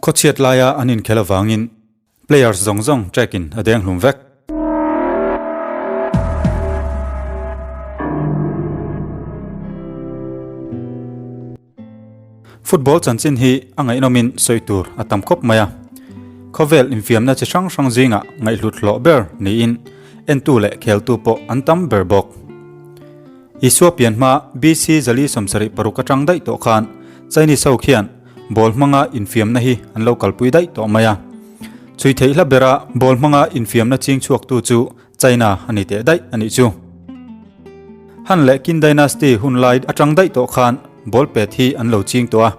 Khawchhiat laia an inkhel avangin players zawng zawng track in a deng hlum vek. Football chanchin hi a ngaihnawmin sawi tur a tam khawp mai a. Khawvel infiamna chi hrang hrang zingah ngaihhlut hlawh ber niin entu leh kheltu pawh an tam ber bawk. Isua pian hma BC 476 atang daih tawh khan Chinese ho khian ball hmanga infiamna hi an lo kalpui daih tawh mai a. Chhui theih hla bera ball hmanga infiamna ching chhuaktu chu China a ni teh daih a nih chu. Han leh Qin Dynasty hun lai atang daih tawh khan ball pet hi an lo ching tawh a.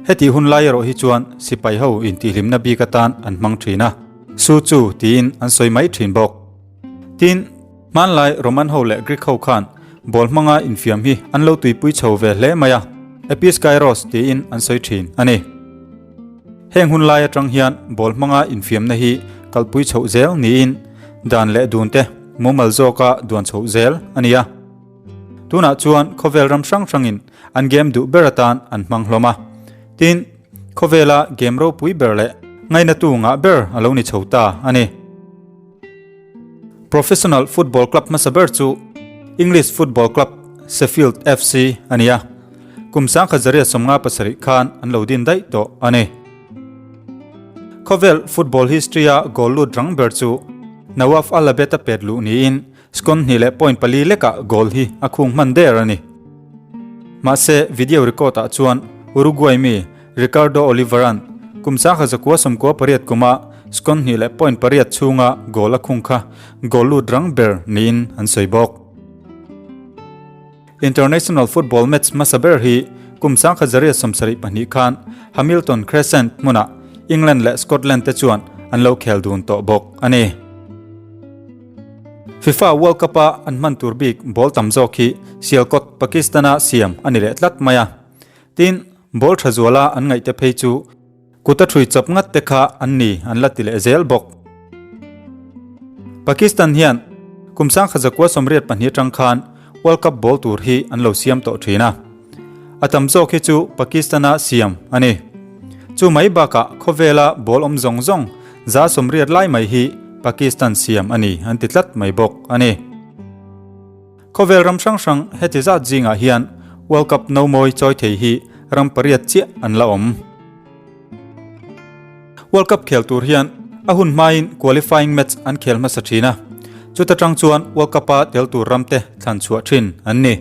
Hetih hun lai erawh hi chuan sipai ho intihhlimna bik atan an hmang thin a, Su Tzu tiin an sawi mai thin bawk. Tin, hmanlai Roman ho leh Greek ho khan ball hmanga infiam hi an lo tuipui chho ve hle mai a, Episkyros tiin an sawi thin a ni. Heng hun lai atang hian ball hmanga infiamna hi kalpui chhoh zel niin dan leh dun te mumal zawka duan chhoh zel a ni a. Tunah chuan khawvel ram hrang hrangin an game duh ber atan an hmang hlawm a. Tin, khawvela game ropui ber leh ngainatu ngah ber a lo ni chho ta a ni. Professional football club hmasa ber chu English football club Sheffield FC a ni a, kum 1957 khan an lo din daih tawh a ni. Khawvel football history-a goal lut rang ber chu Nawaf Al-Abed a pet luh niin Scone hnih leh point pali lekah goal hi a khung hman der a ni. Mahse, video record-ah chuan Uruguay mi Ricardo Oliveran kum 1998 kuma Scone hnih leh point pariat chhunga goal a khung kha goal lut rang ber niin an sawi bawk. International football match hmasa ber hi kum 1972 khan Hamilton Crescent hmunah England leh Scotland te chuan an lo khel dun tawh bawk a ni. FIFA World Cup-a an hman tur bik ball tam zawk hi Sialkot, Pakistan-a siam a ni leh tlat mai a. Tin, ball tha zuala an ngaihte phei chu Kut a ṭhui chawp ngat te kha an ni an la ti leh zel bawk. Pakistan hian kum 1982 aṭang khan World Cup ball tur hi an lo siam tawh ṭhin a. A tam zawk hi chu Pakistan-a siam a ni. Chu mai bakah khawvela ball awm zawng zawng 80 lai mai hi Pakistan siam a ni an ti tlat mai bawk a ni. Khawvel ram hrang hrang heti zat zingah hian World Cup no mawi chawi thei hi ram pariat chiah an la awm. World Cup khel tur hian a hun hmain qualifying match an khel hmasa thin a, chuta tang chuan World Cup-a tel tur ramte thlan chhuah thin an ni.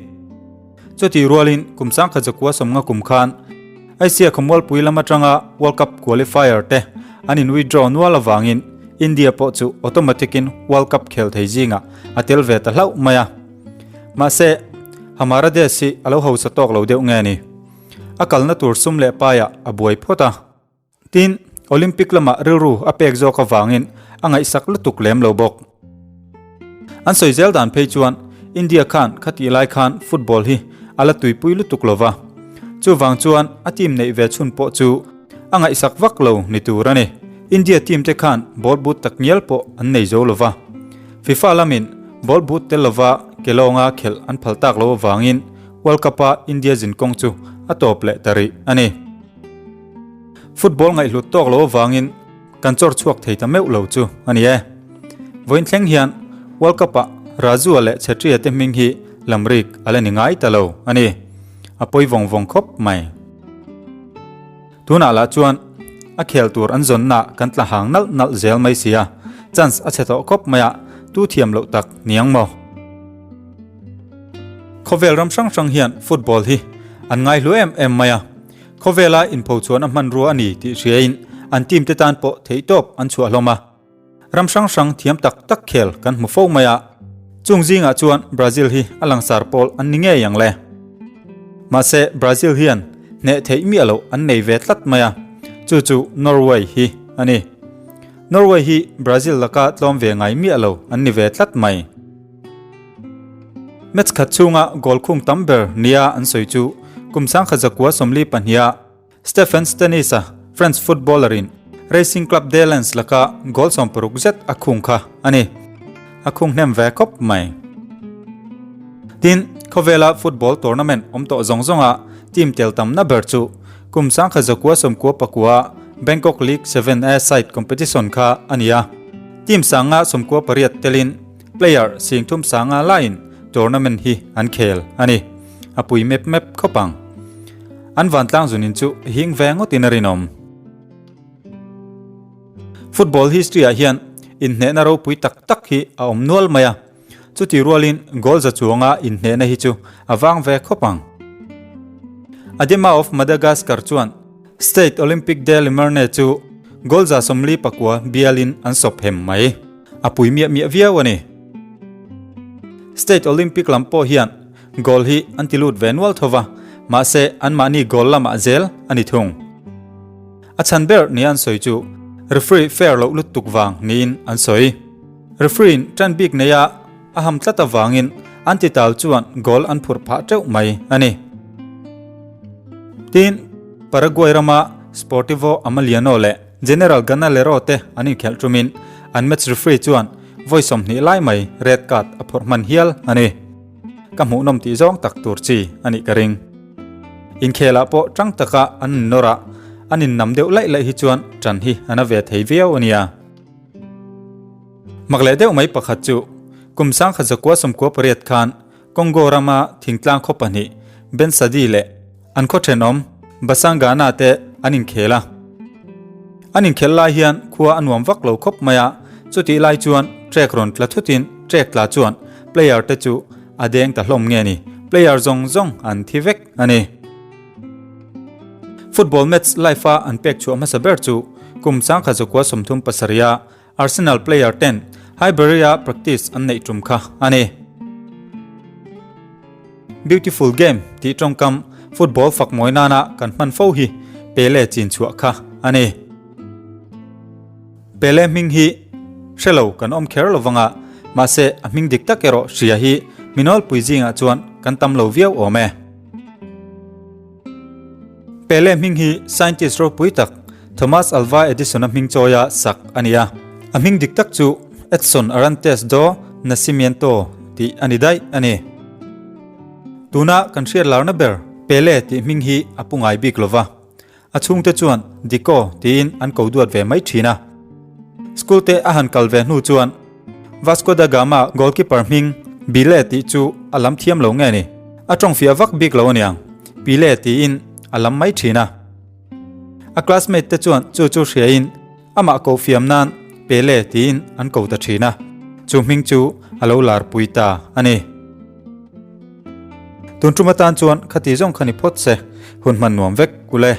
Chutih rualin kum 1990 kum khan Asia khawmualpui lam atanga World Cup qualifier te an in withdraw nual avangin India pawh chu automatic-in World Cup khel thei zingah a tel ve ta hlauh mai a. Mahse, Hamara Desh hi a lo hausa tawk lo deuh nge ni? A kalna tur sum leh paiah a buai phawt a. Tin, Olympic lamah rilru a pek zawk avangin a ngaihsak lutuk lem lo bawk. An sawi zel dan phei chuan India khan khatih lai khan football hi a la tuipui lutuk lo va. Chuvang chuan a team neih ve chhun pawh chu a ngaihsak vak lo ni tur a ni. India team te khan ball boot tak ngial pawh an nei zo lo va. FIFA lamin ball boot tel lova ke lawnga khelh an phal tak lo avangin World Cup-a India zinkawng chu a tawp leh ta rih a ni. Football ngaihhlut tawk lo avangin kan chawr chhuak thei ta meuh lo chu a ni e. Vawiin thleng hian World Cup-ah Rajua leh Chhetria te hming hi lamrik a la ni ngai ta lo a ni. A pawi vawng vawng khawp mai. Tunah lah chuan a khel tur an zawnna kan tla hang nalh nalh zel mai sia, chance a chhe tawh khawp mai a, tu thiam loh tak niang maw? Khawvel ram hrang hrang hian football hi an ngaihlu em em mai a. Khawvela inpho chuan a hmanrua a ni tih hriain an team te tan pawh theihtawp an chhuah hlawm a. Ram hrang hrang thiam tak tak khel kan hmu fo mai a, chung zingah chuan Brazil hi a langsar pawl an ni ngei ang le. Mahse Brazil hian hneh theih miah loh an nei ve tlat mai a, chu chu Norway hi a ni. Norway hi Brazil laka tlawm ve ngai miah lo an ni ve tlat mai. Match khat chhunga goal khung tam ber nia an sawi chu kum 1942-a Stephen Stanis-a French footballer-in Racing Club de Lens laka goal 60 zet a khung kha a ni. A khung hnem ve khawp mai. Tin, khawvela football tournament awm tawh zawng zawnga team tel tamna ber chu kum 1999-a. Bangkok League 7 A side competition kha a ni a. Team sanga 98 telin player 30 sanga laiin tournament hi an khel a ni. A pui mep mep khawp ang. An vantlang zunin chu hing ve ngawtin a rinawm. Football history ah hian inhnehna ropui tak tak hi a awm nual mai a. Chuti rualin goal za chuanga inhnehna hi chu a vang ve khawp ang. Adema of Madagascar chuan Stade Olympique de Limarne chu goal 49 bialin an sawp hem mai. A pui miah miah viau a ni. Stade Olympic lam pawh hian goal hi an ti lut ve nual tho va, mahse anmahni goal lamah zel a ni thung. A chhan ber nia an sawi chu referee fair loh lutuk vang niin an sawi. Referee-in ṭan bik neia a ham tlat avangin an titau chuan goal an phurh phah ṭeuh mai a ni. Tin, Paraguay rama Sportivo Amaliano leh General Ganalero te an inkhelh ṭumin an match referee chuan vawi 20 lai mai red card a phawrh hman hial a ni. Ka hmuhnawm tih zawng tak tur chi a nih ka ring. Inkhelah pawh ṭang taka an innawr a, an innam deuh laih laih hi chuan ṭan hi a na ve thei viau a nia. Mak leh deuh mai pakhat chu kum 1998 khan Congo rama thingtlang khaw pahnih Bensadi leh an khaw thenawm Basangana te an inkhel a. An inkhel lai hian khua a nuam vak lo khawp mai a, chutih lai chuan trek rawn tla thutin trek tla chuan player te chu a deng ta hlawm nge ni, player zawng zawng an thi vek a ni. Football match live-a an pek chhuah hmasa ber chu kum 1937-a Arsenal player ten Highbury-a practice an neih tum kha a ni. Beautiful game tih tawngkam football fak mawi nana kan hman fo hi Pele chin chhuah kha a ni. Pele hming hi hre lo kan awm kher lo vanga, mahse a hming dik tak erawh hria hi mi nawlpui zingah chuan kan tam lo viau awm e. Pele hming hi scientist ropui tak Thomas Alva Edison-a hming chawia sak a ni a. A hming dik tak chu Edson Arantes do Nascimento tih a ni daih a ni. Tuna kan hriat larna ber Pele tih hming hi a pu ngai bik lova. A chhungte chuan Diko tiin an ko duat ve mai thin a. School te a han kal ve hnu chuan Vasco da Gama goalkeeper hming Bile tih chu a lam thiam lo nge ni? A tawng fiah vak bik lo aniang, Pile tiin a lam mai thin a. A classmate te chuan chu chu hriain amah ko fiam nan Pele tiin an ko ta thin a, chu hming chu a lo lar pui ta a ni. Tun tum atan chuan khati zawng kha ni phawt se, hun hman nuam vek ule.